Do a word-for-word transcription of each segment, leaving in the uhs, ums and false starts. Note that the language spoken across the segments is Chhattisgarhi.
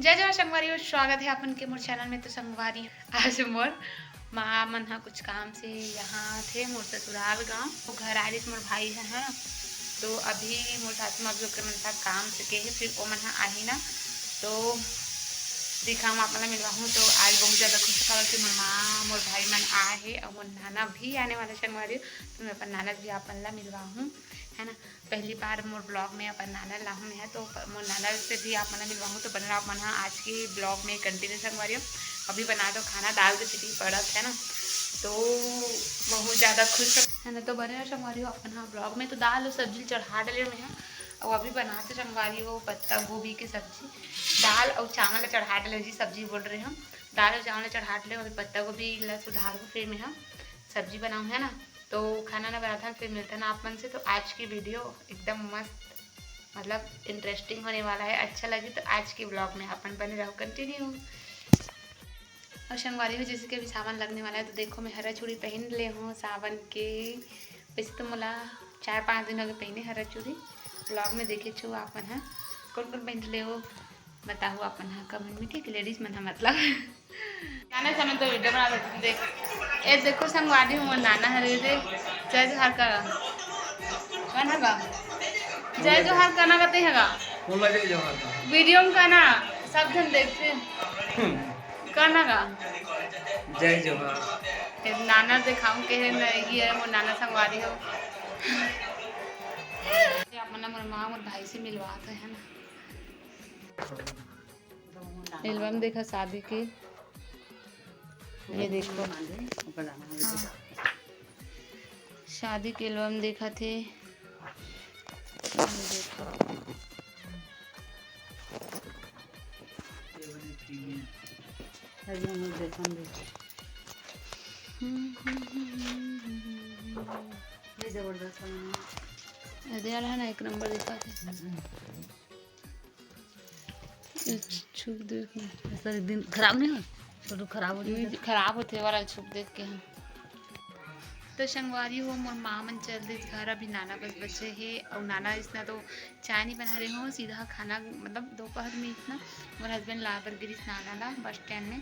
जय जोहार संगवारी हो, स्वागत है अपन के मोर चैनल में। तो संगवारी, आज मोर माँ मन ह कुछ काम से यहाँ थे मोर ससुराल गाँव, वो घर आ रही मोर भाई है, है ना। तो अभी मोर सासू माँ भी ओकर मन साथ काम से के है, फिर वो मन ह आही ना, तो दिखाऊँ आप मन ला मिलवाहूँ। तो आज बहुत ज़्यादा खुश खबर कि मोर माँ मोर भाई मन आए है और मोर नाना भी आने वाला संगवारी हो, तो मैं अपन नाना भी आप मन ला मिलवाहूँ, है ना। पहली बार मोर ब्लॉग में अपन नाना लाहूँ मैं, तो प-, मोर नाना से भी आप मन ला मिलवाहूँ। तो बने रहो आप मन ह आज के ब्लॉग में कंटिन्यू संगवारी हो। अभी बना दो खाना, दाल के सीटी पड़त है ना, तो बहुत ज़्यादा खुश है ना। तो बने रहो संगवारी हो अपन ह ब्लॉग में। तो दाल और सब्जी चढ़ा डले मैं ह, और अभी बनाते संगवारी हो पत्ता गोभी की सब्जी। दाल और चावल चढ़ा डले जी, सब्जी बोल रहे हम, दाल और चावल चढ़ा डले। अभी पत्ता गोभी ला सुधार को फिर मैं ह सब्जी बनाऊँ, है ना। तो खाना ना बनाथन, फिर मिलथन आप मन से। तो आज की वीडियो एकदम मस्त, मतलब इंटरेस्टिंग होने वाला है। अच्छा लगी तो आज के ब्लॉग में अपन बने रहो कंटिन्यू। और संगवारी हो, जैसे कि अभी सावन लगने वाला है, तो देखो मैं हरा चूड़ी पहन ले हूँ सावन के। वैसे तो मोला चार पाँच दिन हो गए पहने हरा चूड़ी। ब्लॉग में देखे छो आप मन ह कौन कौन पहन ले हो, बताहू अपन ह कमेंट में, ठीक है, लेडीज मन ह मतलब। नाना समय तो वीडियो बना देते देख। ए देखो संगवारी हो, मोर नाना हरे दे। जय जोहार करा। कौन हगा? जय जोहार करना कहते हगा। कौन ला जय जोहार का? वीडियो में कहना, सब जन देखते। हम्म। कहना का? जय जोहार। ए, नाना दिखाऊं के है, मैं ये है, मोर नाना संगवारी हो। ये अपना मोर माँ, मोर भाई से मिलवाते हैं ना। एल्बम देखा शादी के, ये देखो, हाँ। शादी के एल्बम देखा थे। ये देखो। ये जबरदस्त है। अरे यार, है ना, एक नंबर देखा थे। छुप देख ना। सर, दिन खराब नहीं हो? फोटो खराब हो जाए। खराब होते वाला छुप देख के हम। तो संगवारी हो, मोर माँ मन चल दिस घर, अभी नाना बस बचे हे। और नाना इसना तो चाय नहीं बना रहे हो, सीधा खाना, मतलब दोपहर में इसना मोर हस्बैंड ला बर गिरिस नाना ला बस स्टैंड में।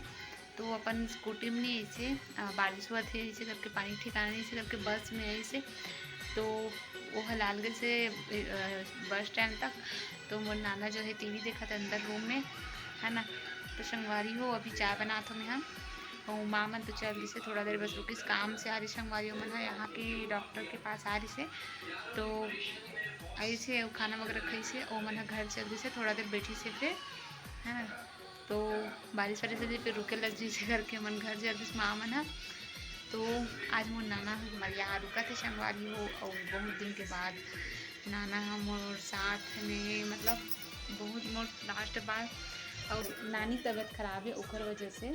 तो अपन स्कूटी में नहीं, ऐसे, अ, बारिश हुआ थे, ऐसे करके पानी ठिकाना नहीं, ऐसे करके बस में ऐसे। तो वो ह लाल गए से, अ, बस स्टैंड तक। तो मोर नाना जो है टीवी देखत अंदर रूम में, है ना। तो संगवारी हो, अभी चाय बनात हो मैं ह। और माँ मन तो चल दिसे, थोड़ा देर बस रुकिस, काम से आ रही संगवारी हो मन ह, यहाँ के डॉक्टर के पास आ रही से। तो आई से, वो खाना वगैरह खाई से, वो मन ह घर चल दिसे, थोड़ा देर बैठी से फिर, है ना। तो बारिश वारिश से फिर रुके लग जैसे करके मन घर चल दिस माँ मन ह। तो आज मोर नाना ह हमारे यहाँ रुका थे संगवारी हो, और बहुत दिन के बाद नाना ह मोर साथ में, मतलब बहुत मोर लास्ट बार। और नानी तबीयत खराब है, ओकर वजह से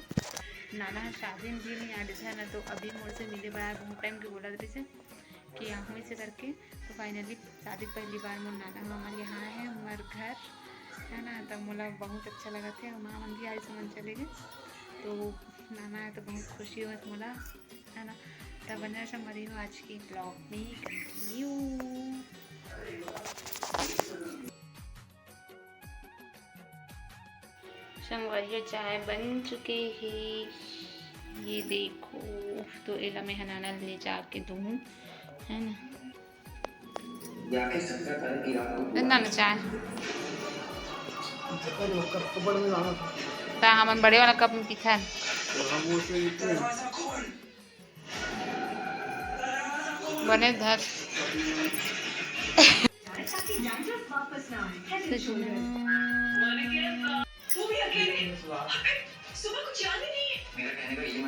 नाना ह शादी में भी नहीं आ रही है ना, तो अभी मोर से मिले बर बहुत टाइम के बोला रही से कि आहूँ ऐसे करके। तो फाइनली शादी पहली बार मोर नाना ह हमारे यहाँ है, हमारे घर, है ना। तो मोला बहुत अच्छा लगा थे, माँ मन भी आज समझ चले गए, तो नाना है तो बहुत खुशी होत मोला, है ना। तब बने रहो संगवारी हो आज के ब्लॉग में कंटिन्यू। संगवारी हो, चाय बन चुके हे, ये देखो। तो एला मैं ह नाना ले जाके दूँ, है ना। ना, ना, चाय। ता हमन बड़े वाला कप में पीथन। बने धर।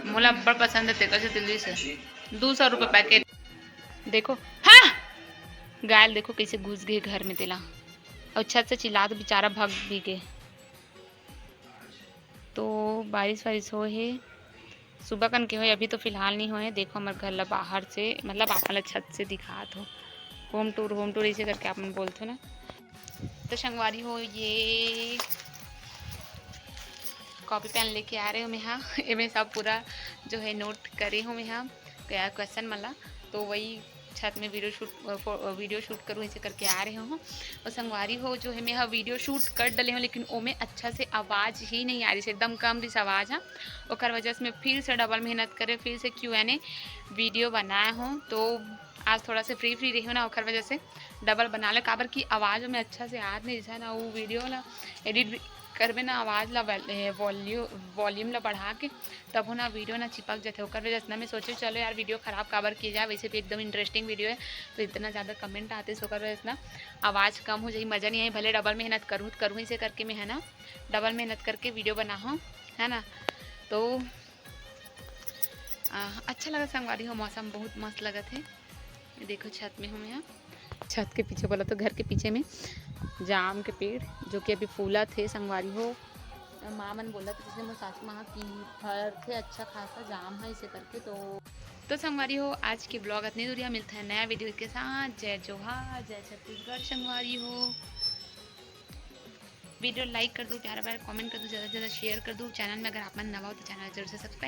मोला अब्बड़ पसंद है, तेकर से दिल्ली से। दू सौ रुपये पैकेट। देखो, हाँ, गाय ल देखो कैसे घुस गए घर में तेला, और छत से चिल्लात बेचारा भाग भी गए। तो बारिश वारिश होए हे, सुबह कन के होए, अभी तो फिलहाल नहीं होए। देखो हमर घर ला बाहर से, मतलब आप मन ला छत से दिखात हो, होम टूर, होम टूर ऐसे करके आप मन बोलथो ना। तो संगवारी हो, ये कॉपी पेन लेके आ रहे हो मैं, हाँ, एमे सब पूरा जो है नोट करे हो मैं, हाँ, क्वेश्चन मन ला, तो वही छत में वीडियो शूट, वीडियो शूट करूँ, ऐसे करके आ रहे हूँ। और संगवारी हो, जो है, मैं ह वीडियो शूट कर डले हूँ, लेकिन ओमे अच्छा से आवाज़ ही नहीं आ रही है, एकदम कम रही आवाज़। हाँ, ओकर वजह से मैं फिर से डबल मेहनत करे, फिर से क्यू एन ए वीडियो बनाए हूँ। तो आज थोड़ा से फ्री फ्री रही हूँ ना, ओकर वजह से डबल बना ले, काबर की आवाज़ में अच्छा से आ नहीं, जैसे ना वो वीडियो ला एडिट करबे ना, आवाज़ ला वॉल्यूम ला बढ़ा के, तब ना वीडियो ना चिपक जाते। ओकर वजह से ना मैं सोचे, चलो यार, वीडियो ख़राब काबर किए जाए, वैसे भी एकदम इंटरेस्टिंग वीडियो है, तो इतना ज़्यादा कमेंट आते, सो ओकर वजह से ना आवाज़ कम हो जाए, मज़ा नहीं आए। भले डबल मेहनत करूँ तो करूँ, इसे करके मैं, है ना, डबल मेहनत करके वीडियो बनाहूँ, है ना। तो आ, अच्छा लगा संगवारी हो, मौसम बहुत मस्त लगत है। ये देखो, छत में हूँ मैं, छत के पीछे बोला तो घर के पीछे में जाम के पेड़, जो कि अभी फूलत हे संगवारी हो। माँ मन बोलत हे, जैसे मोर सासू माँ की, फरथे अच्छा खासा जाम है, इसे करके। तो तो संगवारी हो, आज के ब्लॉग अतने दूरिया, मिलता है नया वीडियो के साथ। जय जोहार, जय छत्तीसगढ़ संगवारी हो। वीडियो लाइक कर दो, प्यारा प्यारा कमेंट कर दो, ज़्यादा से ज़्यादा शेयर कर दो। चैनल में अगर आप मन नवा हो तो चैनल जरूर से सब्सक्राइब